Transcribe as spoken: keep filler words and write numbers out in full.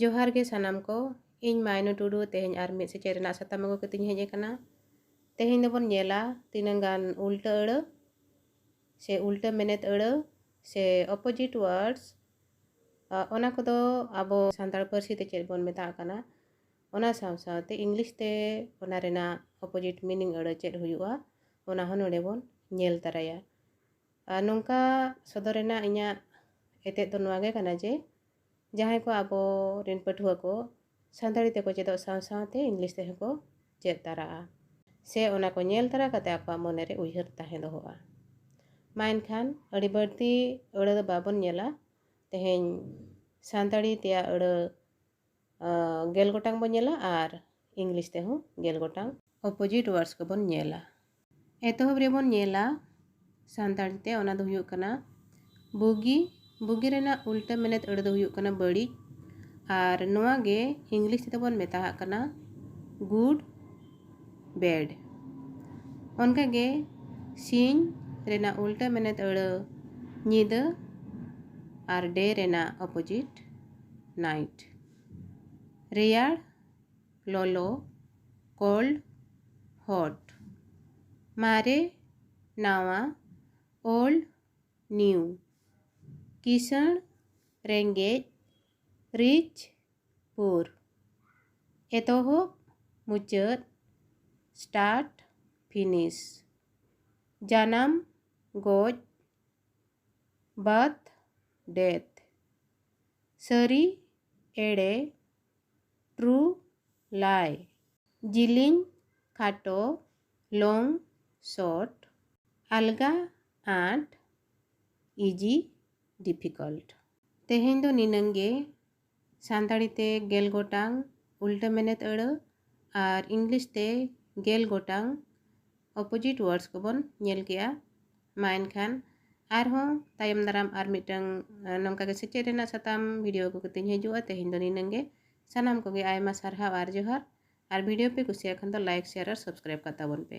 ᱡᱚᱦᱟᱨ ᱜᱮ ᱥᱟᱱᱟᱢ ᱠᱚ, ᱤᱧ ᱢᱟᱭᱱᱩ ᱴᱩᱰᱩ ᱛᱮᱦᱮᱧ ᱟᱨ ᱢᱤᱫ ᱥᱮᱪᱮᱫ ᱨᱮᱱᱟᱜ ᱥᱟᱛᱟᱢ ᱟᱹᱜᱩ ᱠᱟᱛᱮᱧ ᱦᱮᱡ ᱟᱠᱟᱱᱟ᱾ ᱛᱮᱦᱮᱧ ᱫᱚᱵᱚᱱ ᱧᱮᱞᱟ ᱛᱤᱱᱟᱹᱝ ᱜᱟᱱ ᱩᱞᱴᱟᱹ ᱟᱹᱲᱟᱹ ᱥᱮ ᱩᱞᱴᱟᱹ ᱢᱮᱱᱮᱛ ᱟᱹᱲᱟᱹ ᱥᱮ opposite words, ᱟ, ᱚᱱᱟ ᱠᱚᱫᱚ ᱟᱵᱚ ᱥᱟᱱᱛᱟᱲ ᱯᱟᱹᱨᱥᱤ ᱛᱮ ᱪᱮᱫ ᱵᱚᱱ ᱢᱮᱛᱟᱜ ᱠᱟᱱᱟ, ᱚᱱᱟ ᱥᱟᱶ ᱥᱟᱶᱛᱮ English ᱛᱮ ᱚᱱᱟ ᱨᱮᱱᱟᱜ opposite meaning ᱟᱹᱲᱟᱹ ᱪᱮᱫ ᱦᱩᱭᱩᱜᱼᱟ, ᱚᱱᱟ ᱦᱚᱸ ᱱᱚᱰᱮ ᱵᱚᱱ ᱧᱮᱞ ᱛᱟᱨᱟᱭᱟ᱾ ᱟᱨ ᱱᱚᱝᱠᱟ ᱥᱚᱫᱚᱨ ᱨᱮᱱᱟᱜ ᱤᱧᱟᱹᱜ ᱮᱛᱮᱫ ᱫᱚ ᱱᱚᱣᱟ ᱜᱮ ᱠᱟᱱᱟ ᱡᱮ, ᱡᱟᱦᱟᱸᱭ ᱠᱚ ᱟᱵᱚ ᱨᱮᱱ ᱯᱟᱹᱴᱷᱩᱣᱟᱹ ᱠᱚ ᱥᱟᱱᱛᱟᱲᱤ ᱛᱮᱠᱚ ᱪᱮᱫᱚᱜ ᱥᱟᱶ ᱥᱟᱶᱛᱮ English ᱛᱮᱦᱚᱸ ᱠᱚ ᱪᱮᱫ ᱛᱟᱨᱟᱜᱼᱟ, ᱥᱮ ᱚᱱᱟ ᱠᱚ ᱧᱮᱞ ᱛᱟᱨᱟ ᱠᱟᱛᱮ ᱟᱠᱚᱣᱟᱜ ᱢᱚᱱᱮ ᱨᱮ ᱩᱭᱦᱟᱹᱨ ᱛᱟᱦᱮᱸ ᱫᱚᱦᱚᱜᱼᱟ᱾ ᱢᱟ ᱮᱱᱠᱷᱟᱱ ᱟᱹᱰᱤ ᱵᱟᱹᱲᱛᱤ ᱟᱹᱲᱟᱹ ᱫᱚ ᱵᱟᱵᱚᱱ ᱧᱮᱞᱟ᱾ ᱛᱮᱦᱮᱧ ᱥᱟᱱᱛᱟᱲᱤ ᱛᱮᱭᱟᱜ ᱟᱹᱲᱟᱹ, ᱟ, ᱜᱮᱞ ᱜᱚᱴᱟᱝ ᱵᱚᱱ ᱧᱮᱞᱟ ᱟᱨ English ᱛᱮᱦᱚᱸ ᱜᱮᱞ ᱜᱚᱴᱟᱝ opposite words ᱠᱚᱵᱚᱱ ᱧᱮᱞᱟ᱾ ᱮᱛᱚᱦᱚᱵ ᱨᱮᱵᱚᱱ ᱧᱮᱞᱟ ᱥᱟᱱᱛᱟᱲᱤ ᱛᱮ, ᱚᱱᱟ ᱫᱚ ᱦᱩᱭᱩᱜ ᱠᱟᱱᱟ ᱵᱩᱜᱤ᱾ ᱵᱩᱜᱤ ᱨᱮᱱᱟᱜ ᱩᱞᱴᱟᱹ ᱢᱮᱱᱮᱛ ᱟᱹᱲᱟᱹ ᱫᱚ ᱦᱩᱭᱩᱜ ᱠᱟᱱᱟ ᱵᱟᱹᱲᱤᱡ᱾ ᱟᱨ ᱱᱚᱣᱟ ᱜᱮ English ᱛᱮᱫᱚ ᱵᱚᱱ ᱢᱮᱛᱟᱜ ᱠᱟᱱᱟ good, bad᱾ ᱚᱱᱠᱟᱜᱮ ᱥᱤᱧ ᱨᱮᱱᱟᱜ ᱩᱞᱴᱟᱹ ᱢᱮᱱᱮᱛ ᱟᱹᱲᱟᱹ ᱧᱤᱫᱟᱹ, ᱟᱨ day ᱨᱮᱱᱟᱜ opposite night᱾ ᱨᱮᱭᱟᱲ, ᱞᱚᱞᱚ, cold, hot᱾ ᱢᱟᱨᱮ, ᱱᱟᱣᱟ, old, new᱾ ᱠᱤᱥᱟᱹᱬ, ᱨᱮᱸᱜᱮᱡ, rich, poor᱾ ᱮᱛᱚᱦᱚᱵ, ᱢᱩᱪᱟᱹᱫ, start, finish᱾ ᱡᱟᱱᱟᱢ, ᱜᱚᱡ, birth, death᱾ ᱥᱟᱹᱨᱤ, ᱮᱲᱮ, true, lie᱾ ᱡᱤᱞᱤᱧ, ᱠᱷᱟᱴᱚ, long, short᱾ ᱟᱞᱜᱟ, ᱟᱸᱴ, easy, difficult᱾ ᱛᱮᱦᱮᱧ ᱫᱚ ᱱᱤᱱᱟᱹᱝ ᱜᱮ᱾ ᱥᱟᱱᱛᱟᱲᱤ ᱛᱮ ᱜᱮᱞ ᱜᱚᱴᱟᱝ ᱩᱞᱴᱟᱹ ᱢᱮᱱᱮᱛ ᱟᱹᱲᱟᱹ ᱟᱨ English ᱛᱮ ᱜᱮᱞ ᱜᱚᱴᱟᱝ opposite words ᱠᱚᱵᱚᱱ ᱧᱮᱞ ᱠᱮᱜᱼᱟ᱾ ᱢᱟ ᱮᱱᱠᱷᱟᱱ ᱟᱨᱦᱚᱸ ᱛᱟᱭᱚᱢ ᱫᱟᱨᱟᱢ ᱟᱨ ᱢᱤᱫᱴᱟᱝ, ᱟ, ᱱᱚᱝᱠᱟ ᱜᱮ ᱥᱮᱪᱮᱫ ᱨᱮᱱᱟᱜ ᱥᱟᱛᱟᱢ video ᱟᱹᱜᱩ ᱠᱟᱛᱮᱧ ᱦᱤᱡᱩᱜᱼᱟ᱾ ᱛᱮᱦᱮᱧ ᱫᱚ ᱱᱤᱱᱟᱹᱝ ᱜᱮ᱾ ᱥᱟᱱᱟᱢ ᱠᱚᱜᱮ ᱟᱭᱢᱟ ᱥᱟᱨᱦᱟᱣ ᱟᱨ ᱡᱚᱦᱟᱨ᱾ ᱟᱨ video ᱯᱮ ᱠᱩᱥᱤᱭᱟᱜ ᱠᱷᱟᱱ ᱫᱚ like, share ᱟᱨ subscribe ᱠᱟᱛᱟᱵᱚᱱ ᱯᱮ᱾